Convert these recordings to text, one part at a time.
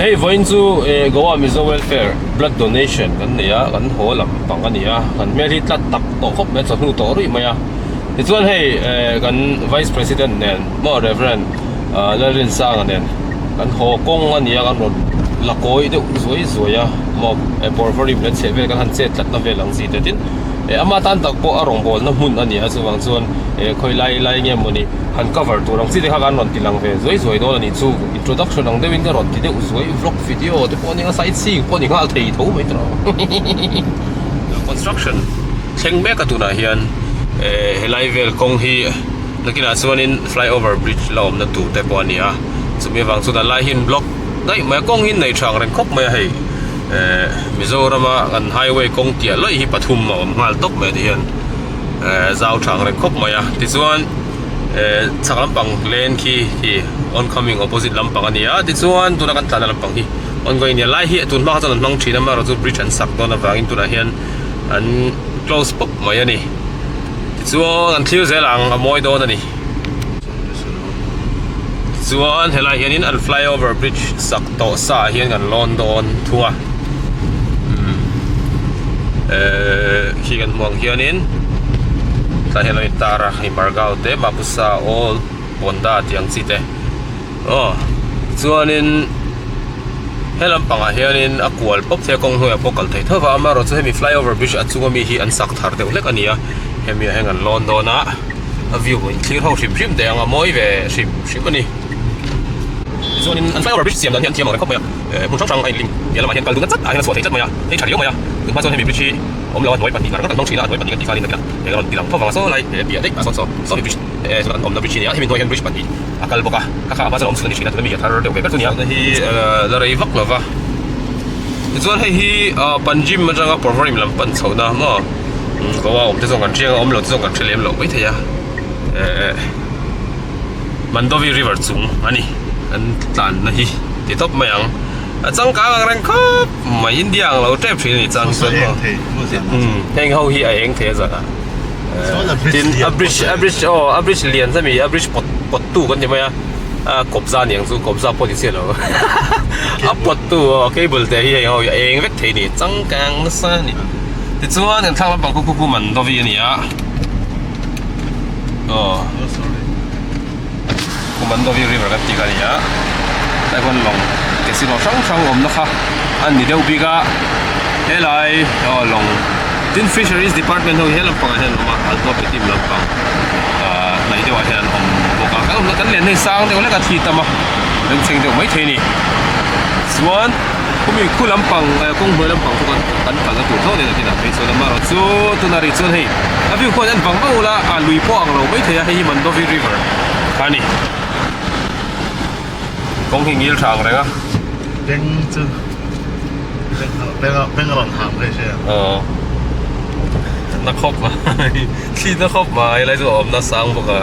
Hei vawiin chu eh Goa Mizo Welfare Blood Donation kan nei a, kan haw lam pang a ni a, kan hmel hi tlat tak tawh khawp mai a, chawhnu tawh ruih mai a. Tichuan hei eh kan Vice President nen maw Rev. Lalrinsanga nen kan haw kawng a ni a, kan rawn la kawi deuh zuai zuai a maw eh Porvorim leh chheh vel kan han chet tlatna vel ang chi te tin eh ama tan tak pawh a rawngbawlna hmun a ni a, chuvang chuan eh khawi lai lai nge mawni han cover tur ang chi te kha kan rawn ti lang ve zuai zuai dawn a ni chu. Introduction ang deuhin ka rawn ti deuh zuai vlog video te pawh a nia sightseeing pawh a ni nghal thei tho mai tawh construction thleng mek a tunah hian eh helai vel kawng hi nakinah chuanin flyover bridge la awmna tur te pawh a ni a chumi avang chuan a lai hi an block daih mai a kawng hi an nei thang reng khawp mai a hei eh Mizorama kan highway kawng tiah lawih hi pathum a awm nghal tawp mai a tihian eh zau thang reng khawp mai a tichuan. Eh chhak lampang lane khi khi oncoming opposite lampang a ni a tichuan tuna kan tlanna lampang hi ongoing a ni a lai hi tun hma kha chuan an hmang thin a amaherawhchu bridge an sak dawn avangin tunah hian an close pawp mai a ni tichuan an thlir zel ang a mawi dawn a ni tichuan helai hianin an flyover bridge sak tawh sa ah hian kan lawn dawn thung a eh khi kan hmuh ang hianin tlai hian a lo intar a. Hei Margao te Mapusa Old Ponda tih ang chi te aw chuanin he lampangah hianin a kual pawp thei a kawng hnuaiah pawh kal thei tho va amaherawhchu hemi flyover bridge a chunga mi hi an sak thar deuh hlek a ni a hemi ah hian kan lawn dawn a a view in thlir ho hrim hrim teh ang a mawi ve hrim hrim a ni tichuanin an flyover bridge siam dan hi an thiam ang reng khawp mai a eh hmun hrang hrang a inlink piah lamah hian kal dun a chat ah hian a chhuah thei tlat mai a hei tha riau mai a tunhma chuan hemi bridge hi awm lo a hnuai pahnih ngar ngar kan hmang thin a a hnuai pahnih kan tih khanin a kila. Eng rawn ti lang tho vang a saw lai he piah daih ah sawn saw saw mi bridge eh chuan an awmna bridge hi a ni a hemi hnuaiah hian bridge pahnih a kal bawk a kha kha a hma chuan awm chhun a ni thin a tuna mi a thar deuh ve ber chu a ni a. Hi la rei vak lo va tichuan hei hi Panjim atanga Porvorim lam pan chhohna maw Goa awm te zawng kan hriang a awm lo te zawng kan hre lem loh maithei a eh Mandovi river chung a ni an tlanna hi ti tawp mai ang a changkang ang reng khawp. Mai India ang lo tep thin a ni chang chuan maw heng ho hi a eng thei a zan ah tin a bridge a bridge aw a bridge lian zami a bridge pawt pawt tu kan ti mai a a kawpza ni ang chu kawpza pawh ni chiah lo a pawt tu aw cable te hi heng ho hi a eng vek thei a ni changkang nasa a ni tichuan kan thlang lampang khu khu khu Mandovi a ni a aw Khu Mandovi river kan tih kha a ni a tlai khuan lawng casino hrang hrang awmna kha a ni deuh bik a helai aw lawng tin fisheries department ho hi he lampangah hian an awm a alto team lampang ahh hnaih deuhah hian an awm bawk a kan awmna kan lenna hi sang deuh hlek a thi tam a bengchheng deuh maithei a ni chuan khumi khu lampang eh kawng hnuai lampang chu kan kan kalna tur tho nen a kinah phei chuan amaherawhchu tunah rih chuan hei a view khuan en vang vang ula a lui pawh ang lo maithei a hei hi Mandovi river. A ni. Kawng hi ngil tha ang reng a. Beng chu beng beng rawn ham phei se. Aw. Na khawp mai. Thli na khawp mai lai chu a awm na sang bawk a.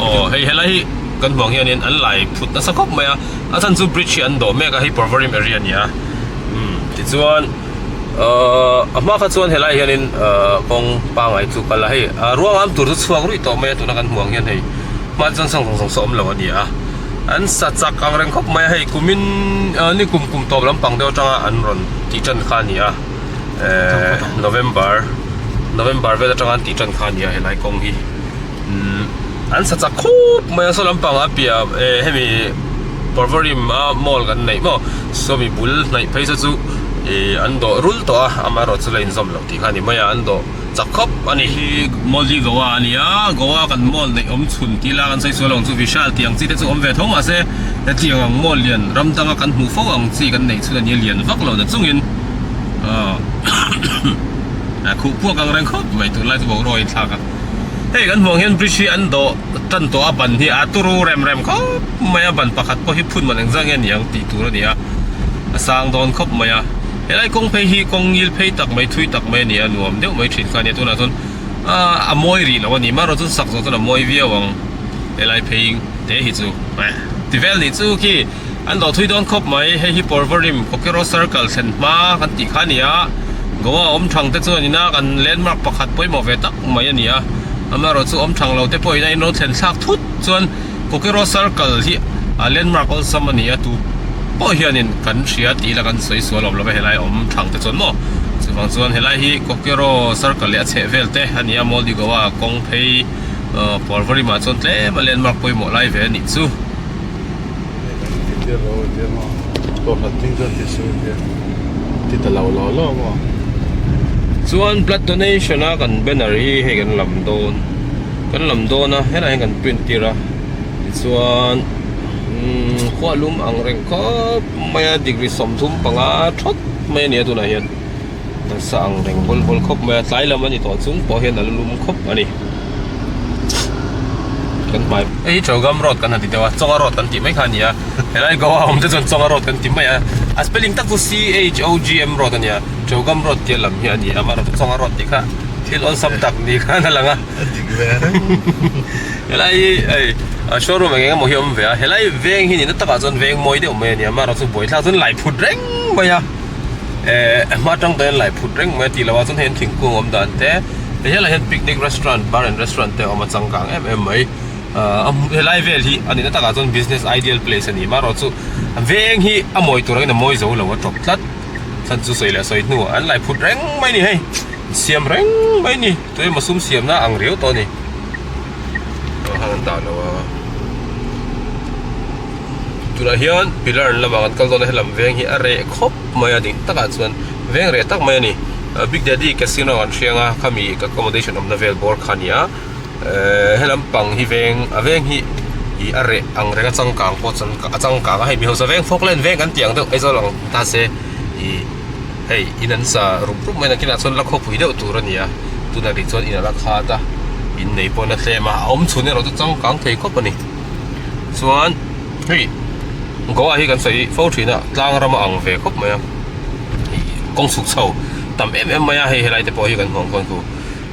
Aw hei helai hi kan hmuh ang hianin an lai phut nasa khawp mai a. A chhan chu bridge hi an dawh mek a hei Porvorim area a ni a. Umm tichuan ahh a hma kha chuan helai hianin ahh kawng pangai chu kal a hei a ruang am tur chu chhuak ruih tawh mai a tuna kan hmuh ang hian hei hma chuan sawng zawng zawng saw awm lo a ni a an sa chak ang reng khawp mai a hei kumin ahh ni kum kum tawp lampang deuh atanga an rawn tih tan kha a ni a ehh November November vel atanga an tih tan kha a ni a helai kawng hi umm an sa chak khawp mai a saw lampang a piah eh hemi Porvorim a mall kan neih maw sawmi bul hnaih phei saw chu ih an dawh rul tawh a amaherawh chu la inzawm loh tih kha a ni mai a an dawh chak khawp a ni. Hi mall hi Goa a ni a Goa kan mall neih awm chhun tih la kan sawi sual ang chu Vishal tih ang chi te chu awm ve tho mahse hetiang ang mall lian ram danga kan hmuh fo ang chi kan neih chhun a ni a lian vak lo na chungin ah a khuh puak ang reng khawp mai tunlai chu boruak a inthlak a. Hei kan hmuh ang hian bridge hi an dawh tan tawh a ban hi a turu rem rem khawp mai a ban pakhat pawh hi phun man engzah nge ni ang tih tur a ni a a sang dawn khawp mai a helai kawng phei hi kawng ngil phei tak mai thui tak mai a ni a nuam deuh mai thin kha a nia tunah chuan ahh a mawi rih lo a ni marawh chuan sak zawh chuan a mawi viau ang helai phei te hi chu ti vel nih chu khi an dawh thui dawn khawp mai hei hi Porvorim Kokero circle thlen hma kan tih kha a ni a Goa awm thang te chuan ina kan landmark pakhat pawimawh ve tak mai a ni a. Amaherawhchu awm thang lo te pawhin a inrawn thlen thlak thut chuan Kokero Circle hi a landmark awlsam a ni a, tu pawh hianin kan hria tih ila kan sawi sual awm lo va helai awm thang te chuan maw. Chuvang chuan helai hi Kokero Circle leh a chheh vel te a ni a, Moldi Goa kawng phei Porvorim ah chuan tlem a landmark pawimawh lai ve a nih chu. Chuan blood donation a kan banner hi hei kan lam dawn kan lam dawn a helaiah hian kan print tir a tichuan umm khua lum ang reng khawp mai a degree 35 thawt mai a ni a tunah hian nasa ang reng hawl hawl khawp mai a tlai lam a ni tawh chung pawh hian a la lum khawp a ni. Kan hmai hei hi Chowgam road kan han ti deuh a Chonga road kan tih mai kha a ni a helai Goa awm te chuan Chonga road kan ti mai a a spelling tak chu C H O G M road a nia Chowgam road tia lam hi a ni a amaherawhchu Chonga road tih kha thil awlsam tak ni khan a lang a helai hi hei showroom eng eng emaw hi a awm ve a helai veng hi nihna takah chuan veng mawi deuh mai a ni a amaherawhchu buaithlak chuan lai phut reng mai a eh hma atang tawhin lai phut reng mai a tih loh ah chuan hei an thingkung awm dan te. Hei helai hian picnic restaurant bar and restaurant te a awm a changkang em em mai ahh helai vel hi a nihna takah chuan business ideal place a ni marawh chu veng hi a mawi tur angin a mawi zo lo a tawp tlat chhan chu sawi leh sawi hnuah an lai phut reng mai a ni hei siam reng mai a ni tuemaw sum siamna ang riau tawh a ni aw han an dah lo a tunah hian pillar lamah kan kal dawn a helam veng hi a reh khawp mai a ding takah chuan veng reh tak mai a ni Big Daddy Casino an hriang a khami accommodation awmna vel bawr kha a ni a ehh helam pang hi veng a veng hi ih a reh ang reng a changkang pawh chuan a changkang a hei mi hausa veng Falkland veng kan tih ang deuh Aizawl ang ta se ih hei in an sa rup rup mai nakinah chuan la khawpui deuh tur a ni a tunah rih chuan in a la khat a in nei pawhin a tlem a a awm chhun erawh chu changkang thei khawp a ni chuan hei Goa hi kan sawi fo thin a tlang ram a ang ve khawp mai a kawng chhuk chho tam em em mai a hei helai te pawh hi kan hmuh ang khawn khu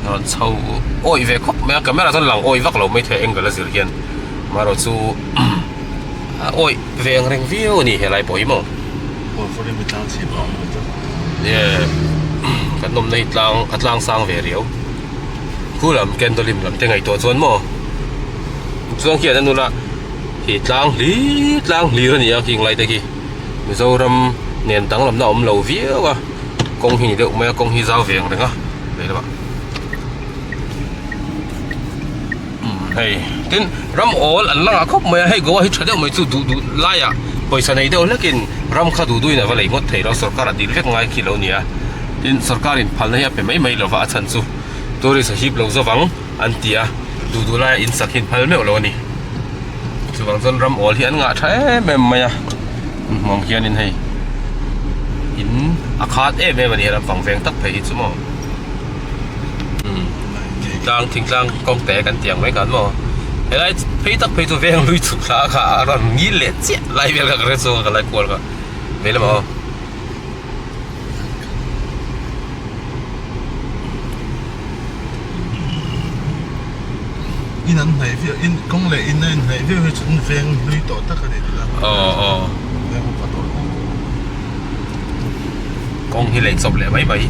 a rawn chho awih ve khawp mai a camera chuan lang awih vak lo mai thei angle a zir hian amaherawh chu a awih ve ang reng viau a ni helai pawh hi maw kan awmna hi tlang a tlang sang ve riau khu lam candle lam te ngaihtuah chuan maw chuan khian a nula Khi tlang hlir tlang hlir a ni a khing lai te khi Mizoram nen danglamna a awm lo viau a kawng hi ni deuh mai a kawng hi zau ve ang reng a vei lamah umm hei tin ram awl an la ngah khawp mai a hei Goa hi tha deuh mai chu duh duh laiah pawisa nei deuh hlekin ram kha duh duhin a va lei ngawt thei lo sorkar a dil vek ngai khi lo ni a tin sorkarin phalna hi a pe mai mai lova a chhan chu tourist a hip lo zawk ang. An ti a, duh duh laia in sak hi an phal meuh lo a ni. Chuvang chuan ram awl hi an ngah tha em em mai a, an hmuh ang hianin hei in a khat em em a ni a, lampang veng tak phei hi chu maw. Umm tlang thingtlang kawng te kan ti ang mai khan maw. Helai phei tak phei chu veng lui chhuk thla kha a rawn ngil leh chiah lai vel kha ka hre chhuak a ka lai kual kha vei lamah aw. In an hnaih viau in kawng leh in a inhnaih viau hi chuan veng hlui tawh tak a ni tih a aw aw veng upa tawh tak kawng hi lei chawp leh mai mai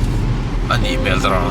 a nih hmel ta rang.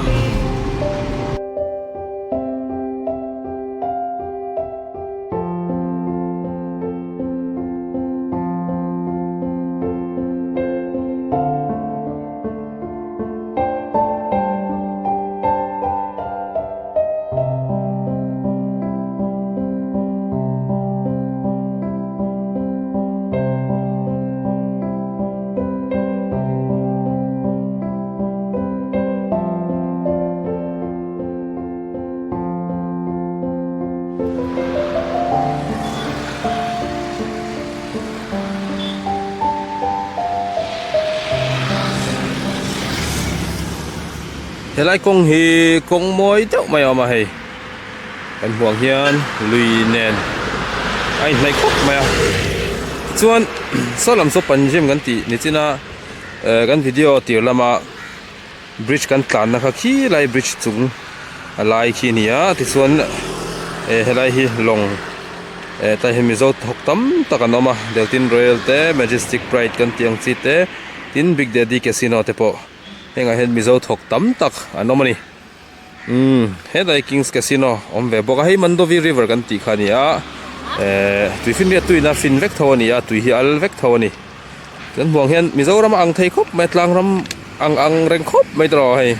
Helai kawng hi kawng mawi deuh mai a awm a hei kan hmuh ang hian lui nen a inhnaih khawp mai a tichuan saw lam saw panjim kan tih nichina eh kan video tir lama bridge kan tlanna kha khi lai bridge chung a lai khi a ni a tichuan eh helai hi lawng eh tlai hi mizo thawk tam tak an awm a Deltin Royal te Majestic Pride kan tih ang chi te tin Big Daddy Casino te pawh hengah hian mizo thawk tam tak an awm a ni. Umm hetlai Kings Casino awm ve bawk a, hei Mandovi River kan tih kha a ni a, ehh tuifinriat tuiin a fin vek tho a ni a, tui hi al vek tho a ni. Kan hmuh ang hian Mizoram a ang thei khawp mai a, tlang ram ang ang reng khawp mai tawh hei.